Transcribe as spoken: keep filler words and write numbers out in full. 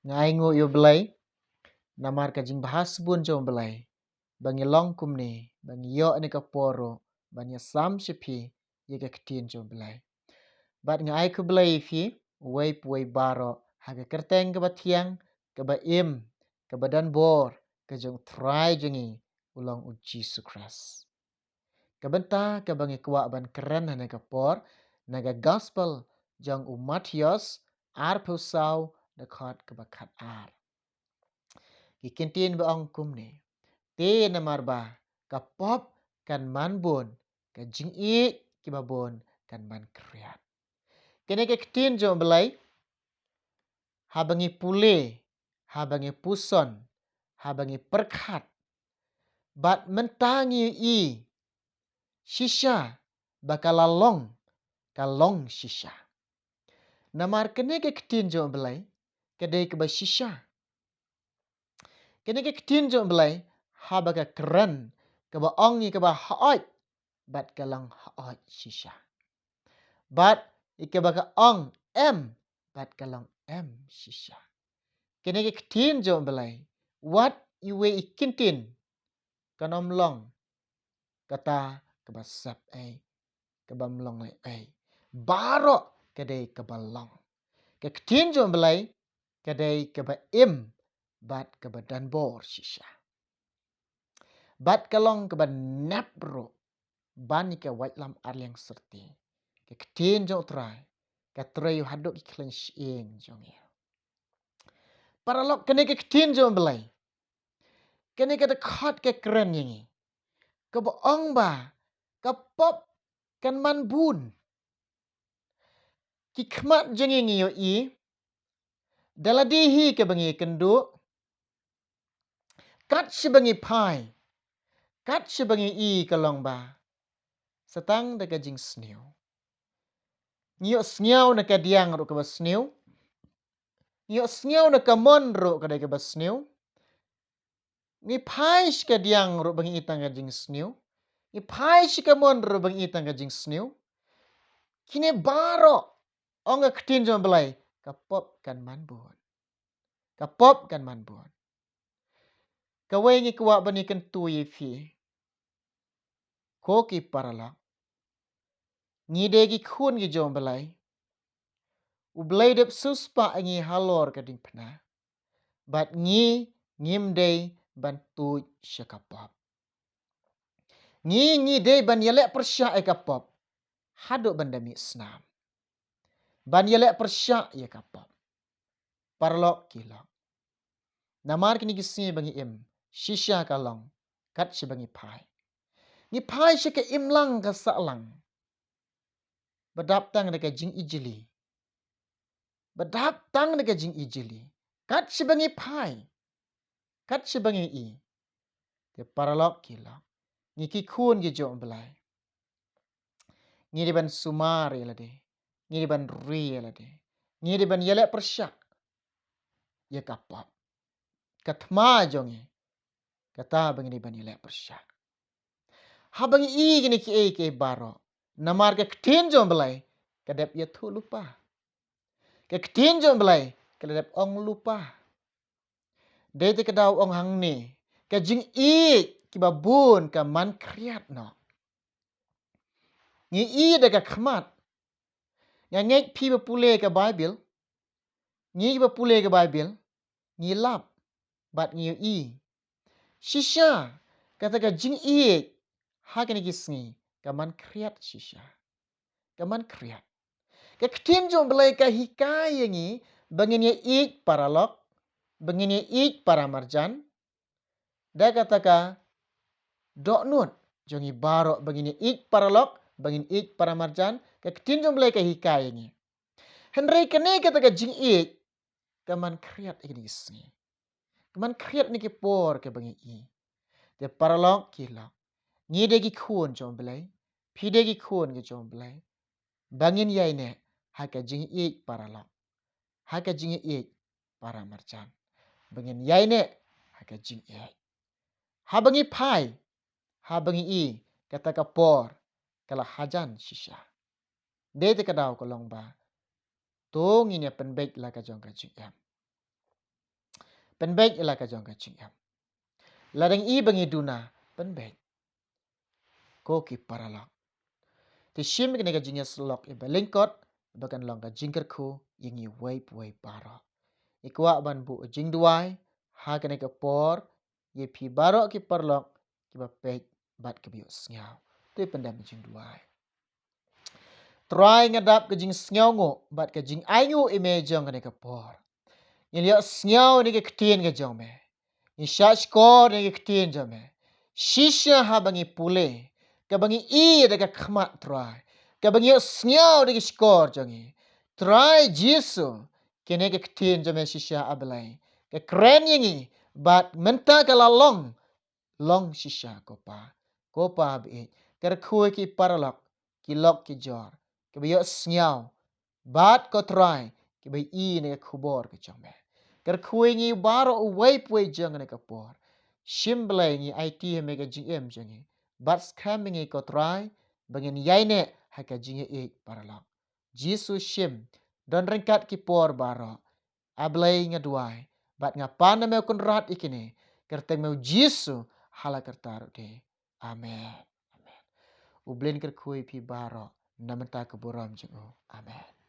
Nga ai nguh ïa u Blei namar ka jingbha sbun jong u Blei ba ngi long kumne, ba ngi ïoh ïa ka por ruh ban ïasam sha phi ïa ka ktien jong u Blei. Bad nga ai khublei ïa phi uwei pa uwei baroh ha ka kyrteng kaba thiang, kaba im, kaba don bor ka jong u Trai jong ngi, u long u Jisu Khrist. Ka bynta kaba ngi kwah ban kren ha kane ka por na ka gospel jong u Mathaios arphew saw, dkhot kaba khatar. Ki ktien ba ong kumne: Te namar ba ka pop kan man bun, ka jingïeit kiba bun kan man khriat. Kane ka ktien jong u Blei, haba ngi pule, haba ngi puson, haba ngi pyrkhat, bad mynta ngi ïohi shisha ba ka la long, ka long shisha. Namar kane ka ktien jong u Blei ka dei kaba shisha. Kane ka ktien jong u Blei, haba ka kren, kaba ong ïa kaba hooid, bad ka long hooid shisha. Bad ïa kaba ka ong em, bad ka long em shisha. Kane ka ktien jong u Blei, wat iwei i kyntien kan ym long kata kaba sep ei, kaba ym long ei ei. Baroh ka dei kaba long. Ka ktien jong u Blei ka dei kaba im bad kaba don bor shisha. Bad ka long kaba nep ruh ban ïa ka waitlam arliang syrti. Ka ktien jong u Trai ka trei haduh ki khlaiñ shyieng jong ngi. Paralok, kane ka ktien jong u Blei, kane ka dkhot ka kren ïa ngi, kaba ong ba ka pop kan man bun. Ki khmat jong ngi ngi ïohi da lade hi kaba ngi kynduh, kat shaba ngi phai, kat shaba ngi ïohi ka long ba sa tang da ka jingsniew. Ngi ïohsngew na ka diang ruh kaba sniew, ngi ïohsngew na ka mon ruh ka dei kaba sniew. Ngi phai sha ka diang ruh ba ngi ïohi tang ka jingsniew, ngi phai sha ka mon ruh ba ngi ïohi tang ka jingsniew. Kine baroh, ong ka ktien jong u Blei, ka pop kan man bun. Ka pop kan man bun. Kawei ngi kwah ban ïakyntu ïa phi, ko ki paralok, ngi dei ki khun ki jong u Blei. U Blei dep siewspah ïa ngi halor ka diengphna. Bad ngi ngim dei ban tuid sha ka pop. Ngi ngi dei ban ïaleh pyrshah ïa ka pop haduh ban da mih snam. Ban ïaleh pyrshah ïa ka pop. Paralok ki lok, namar kine ki sngi ba ngi im, shisha ka long kat shaba ngi phai. Ngi phai sha ka imlang ka sahlang ba dap tang da ka jingijli. Ba dap tang da ka jingijli kat shaba ngi phai, kat shaba ngi ïohi. Te paralok ki lok, ngi ki khun ki jong u Blei, ngi dei ban sumar ïa lade, ngi dei ban ri ïa lade, ngi dei ban ïaleh pyrshah ïa ka pop. Ka thma jong ngi, kata ba ngi dei ban ïaleh pyrshah. Haba ngi ïohi kine kiei kiei baroh, namar ka ktien jong u Blei ka dep ïathuh lypa. Ka ktien jong u Blei ka la dep ong lypa. Dei te ka daw ong hangne, ka jingïeit kiba bun ka man khriat noh. Ngi ïohi da ka khmat. Nga ngeit phi ba pule ka Baibl, ngi ba pule ka Baibl, ngi lap bad ngi ïohi shisha kata ka jingïeit ha kine ki sngi ka man khriat shisha. Ka man khriat. Ka ktien jong u Blei ka hikai ïa ngi ba ngin ïa ïeit paralok, ba ngin ïa ïeit para marjan. Da kata ka dohnud jong ngi baroh ba ngin ïa ïeit paralok, ba ngin ïeit para marjan, ka ktien jong u Blei ka hikai ïa ngi. Hynrei kane kata ka jingïeit ka man khriat ïa kine ki sngi. Ka man khriat ïa kine ki por kaba ngi ïohi. Te paralok ki lok, ngi dei ki khun jong u Blei, phi dei ki khun ki jong u Blei, ba ngin ïaineh ha ka jingïeit paralok, ha ka jingïeit para marjan. Ba ngin ïaineh ha ka jingïeit. Haba ngi phai, haba ngi ïohi kata ka por ka la hajan shisha. Dei te ka daw ka long ba to ngin ïa pynbeit la ka jong ka jingim. Pynbeit ïa la ka jong ka jingim. Lada ngi i ba ngi duna, pynbeit. Ko ki paralok, te shim kane ka jingïasyllok ïa ba lyngkot, ba kan long ka jingkyrkhu ïa ngi uwei pa uwei baroh. Ngi kwah ban buh jingduwai ha kane ka por ïa phi baroh ki paralok kiba peit bad kiba ïohsngew. To pyndem jingduwai. Trai, nga dap ka jingsngewnguh bad ka jingainguh ïa me jong kane ka por. Ngi la ïohsngew ïa kane ka ktien ka jong me. Ngi shahshkor ïa kane ka ktien jong me. Shisha haba ngi pule, kaba ngi i da ka khmat, Trai, kaba ngi ïohsngew da ka shkor jong ngi, Trai Jisu, kane ka ktien jong me shisha, A Blei, ka kren ïa ngi bad mynta ka la long long shisha, ko Pa. Ko Pa baieit, kyrkhu ïa ki paralok, ki lok ki jor, kiba ïohsngew, bad ko Trai, kiba i ïa kane ka khubor ka jong me. Kyrkhu ïa ngi baroh uwei pa uwei jong kane ka por. Shim Blei, ngi aiti ha me ka jingim jong ngi, bad skhem ïa ngi ko Trai, ba ngin ïaineh ha ka jingïaieit paralok. Jisu, shim, don ryngkat ki por baroh. A Blei, nga duwai bad nga pan na me u Kynrad ïa kine, kyrteng me u Jisu, ha la karta ruh de. Amen. Amen. U Blei un kyrkhu ïa phi baroh na bynta ka burom jong u. Amen.